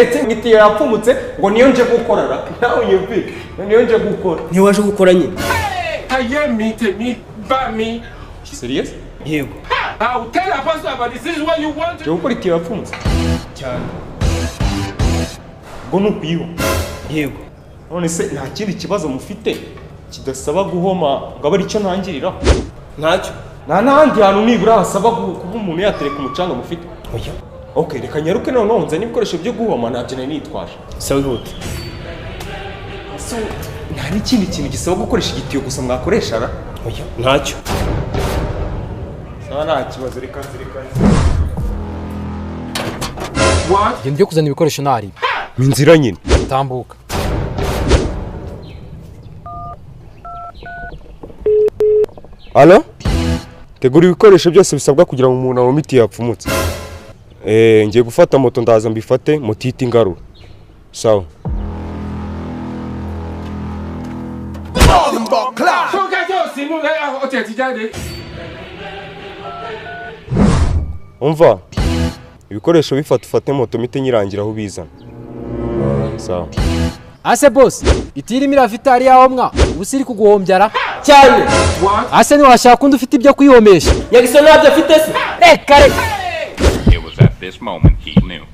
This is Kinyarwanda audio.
Ndateretse itiyo yapfumutse, ngo niyo nje gukora ra. Nawe unyumvire, niyo nje gukora. Niyo waje gukora nyine. Ayé mi, tèmi bá mi. Serious? Yego. I will tell Apostle about this. This is what you want. Nje gukora itiyo yapfumutse. Cyane. Ubwo ni ukuyiba. Yego. None se nta kindi kibazo mufite kidasaba guhoma ngo abe aricyo ntangiriraho? Ntacyo. Nta n'ahandi hantu nibura hasaba kuba umuntu yatereka umucanga mufite? Oya. Okay, reka nyaruke noneho nzane ibikoresho byo guhoma, ntabyo nari nitwaje. Sawa, ihute. So, nta n'ikindi kintu gisaba gukoresha igitiyo gusa mwakoresha ra? Oya, ntacyo. Sawa, nta kibazo, reka nze, reka nze. What? Genda ujye kuzana ibikoresho ntari. Inzira nyine. Tambuka. Alo, tegura ibikoresho byose bisabwa kugira ngo umuntu abone itiyo yapfumutse. Ngiye gufata moto, ndaza mbifate, moto ihita ingarura. Sawa. Fúnkẹ́ tí ò sínú ẹ ó tiẹ̀ ti jáde. Umva, ibikoresho bifata, ufate moto mite nyirangira aho ubizana. Sawa. Ase boss, itiyo irimo irafite hariya mwa ubu iri kuguhombyara? Cyane. What? Ase ntiwashaka undi ufite ibyo kwihomesha? Nyagiso ntabyo afite se? Reka reka. It was at this moment he knew.